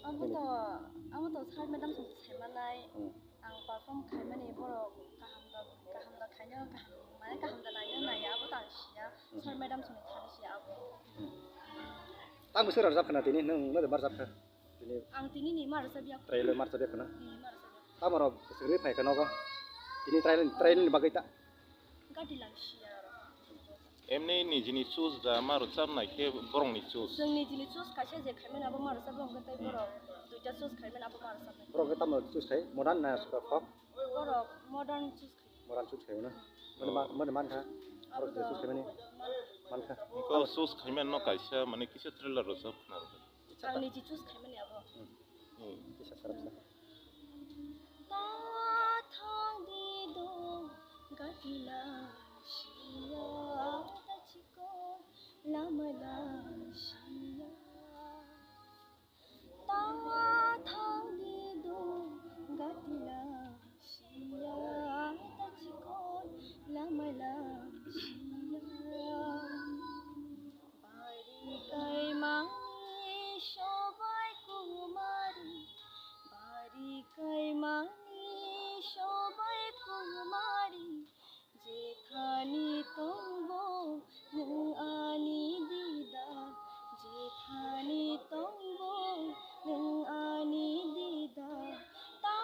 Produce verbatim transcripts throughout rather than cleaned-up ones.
Abo to, abo to sir madam song sai manai. Hmm. Ang perform khaimani borok kaham da, kaham da khaino, kaham, mane kaham da naino naiya, abo to ang siya. Hmm. Sir madam song thani siya abo. Hmm. Tamo sir rajab khana tini, nwng nwng ma rajab kha? Tini ang tini ni ma rajab ya. Trailer ma rajab ya khana? Ni ma rajab ya. Tamo rok sir ri phai kha nogo. Tini trailer, trailer ni bagwi ta. Gati lang siya aro. Emni nijini choose da ma rwchapnai khe borokni choose. Chwng nijini choose kaisa je khaimani abo ma rwchapna hwnkhe tei borok duita choose khaimani abo ma rwchapnai. Borok khe tamo choose khai? Modern na folk? Borok modern choose khai. Modern choose khai na? Mane ma-, mane man kha? Abo borok je choose khaimani? Man kha. Ko choose khaimani no kaisa mane kisa trailer rwchap khna rwkha. Ang niji choose khaimani abo. Hmm. Hmm. Kisa sarap sa. Ta thang di do gatila siya ta chiko lama la siya. Ta thang di do gatila siya ta chiko lama la siya. Bari kaimani sobai kumari, bari kaimani sobai kumari, jethani tongbo nwng ani dida, jethani tongbo nwng ani dida, ta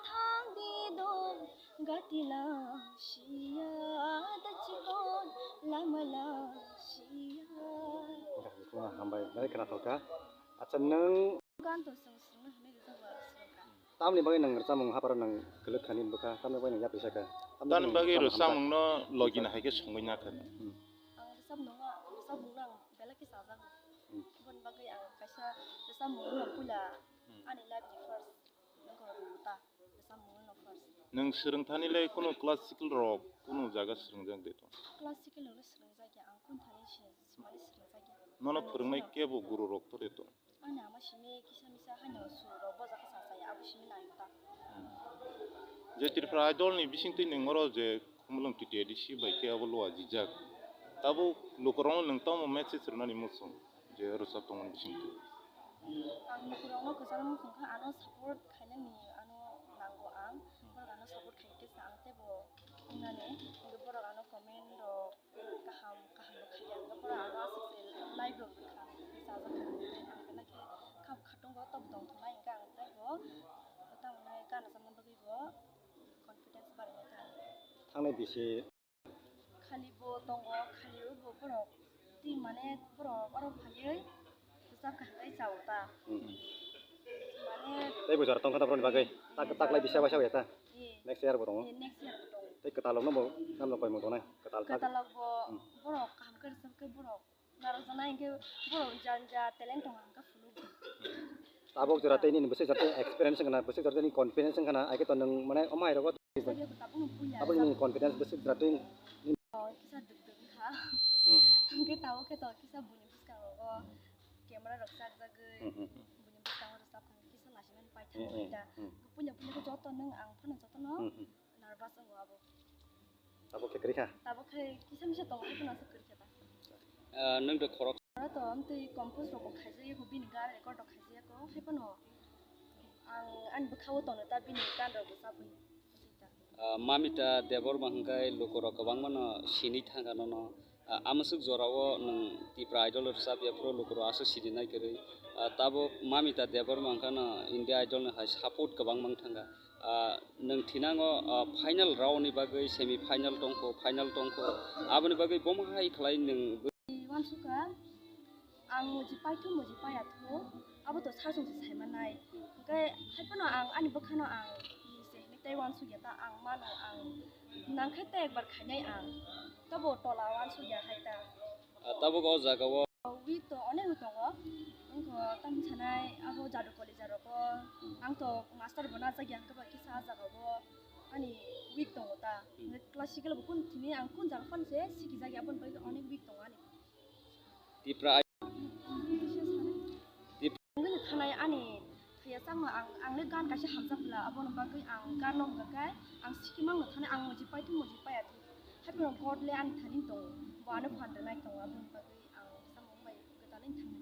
thang di do gatila siya da chikon lama la siya. Hambai, belai khwnathok kha. Acha, nwng gan to swng swngna hwnwi rijak ba swrwngkha. Tamni bagwi nwng rwchapmung hapharo nwng kwlwk khani bwkha, tamni bagwi nwng yapri sakha. Tamni bagwi rwchapmungno logina hai khe songwi nakha. Hmm. Ang rwchapmungno, rwchapmungno ang belai khe chajago. Hmm. Aboni bagwi ang kaisa rwchapmungno puila ani life ni first. Nwng swrwngthani le kunu classical rok kunu jaga swrwngjak de to? Classical rok le swrwngjak ya, ang kunu thani se mani swrwngjak ya. Nono phwrwngnai kebo guru rok to de to? Ani ama simi kisa misa haino sur rok bojak khe sa sa ya, abo simi nai ta. Je Tripura Idol ni bisingtwi nwng oro je Khumulwng T T A D C bai khe abo luajijak. Tabuk lukurokno nwng tamo message rwnani muchung? Je rwchap tongmani bisingtwi. Ang lukurokno kwcharo muchung kha, ano support khainani ano nango ang. Borok ano support khai khe sa ang teibo wngnani. Hwnkhe borok ano comment rok kaham kaham rok khaiya, hwnkhe borok ano aswk se live rok rwkha, sajak kha. Ang belai khe kha khatungo tok tong thongnai hwnkhe ang teibo tamo hwnwi gana chamani bagwi bo confidence barwi nai thang. Thangnai bisi. Khali bo tongo, khali bo borok twi mane borok oro phaiwi rwchap kha hinwi chao ta. Hmm. Mane tei bo jora tongkha ta borokni bagwi. Tak, taklai bisa waisa waya ta. Eh. Next year bo tongo. Eh, next year bo tongo. Tei kwtalokno bo namno koimung tongnai. Kwtal tak. Kwtalok bo hmm. Borok kaham khe rwchap khe borok narwkjaknai hwnkhe borok jani ja talent tongo hwnkhe phunuk. Tabuk jora tei nini bwswk jora tei experience wngkha na, bwswk jora tei nini confidence wngkha na, aike to nwng mane omo hai rogo. Tabuk nini confidence bwswk jora tei nini. Oh, kisa duk duk wngkha. Hmm. Hwnkhe tabuk khe to kisa buini bwskango camera rok chakjagwi hmm, hmm, hmm. Buini bwskango rwchap kha kisa lachimani paithak hmm, hmm, da. Hmm. Puila puila khe joto nwng ang phano jotono hmm, hmm. Nervous wngo abo. Abo khe kwrwi kha? Tabuk khe kisa misa tongo, haikhe no aswk kwrwi kha ta. Ah, nwng de khorok. Aro to amtwi compose rok bo khaijak yako, bini gan record rok khaijak yako, hai phano ang ani bwkha o tono ta bini gan rok bo chabwi. Ah, Mamita Debbarma hwnkhe lukurok kwbangma no sinwi thangkha nono. Ah, amwswk jorao nwng Tipra Idol rwchap ya phuru lukurok aswk sinina kwrwi. Ah, tabuk Mamita Debbarma hwnkhe no India Idol ni hai support kwbangma wng thangkha. Ah, nwng thinango, ah, final round ni bagwi semi final tongkho, final tongkho. Aboni bagwi bomo hai khlai nwng. Wansukha, ang muji paithu, muji paiya thu, abo to sachwng se sai manai. Hwnkhe haiphano ang ani bwkhano ang se hinwi tei wansukya ta, ang mano ang nangkhe tei ekbar khainai ang. Tobo tola wansukya hai ta. Ah, tabuk o jaga o. Week to onek tongo. Wngkha tamo sanai abo jadu college rok o. Ang to master bo najak ya, hwnkhe ba kisa ah jaga o ani week tongo ta. Hmm. Classical bo kun thini ang kun jaga phano se sikijak ya, aboni bagwi onek week tongo ani. Tipra ai-, Tipra. Ang khanai ani thaya changma ang, ang le gan kaisa hamjak bwla, aboni bagwi ang gan no hwnkha khe ang sikimang no thani ang muji paithu muji paiya thu. Haiphano God le ani thani tongo, bo ano phan rwnai tongo, aboni bagwi ang samung bai kwtal wng thangwi.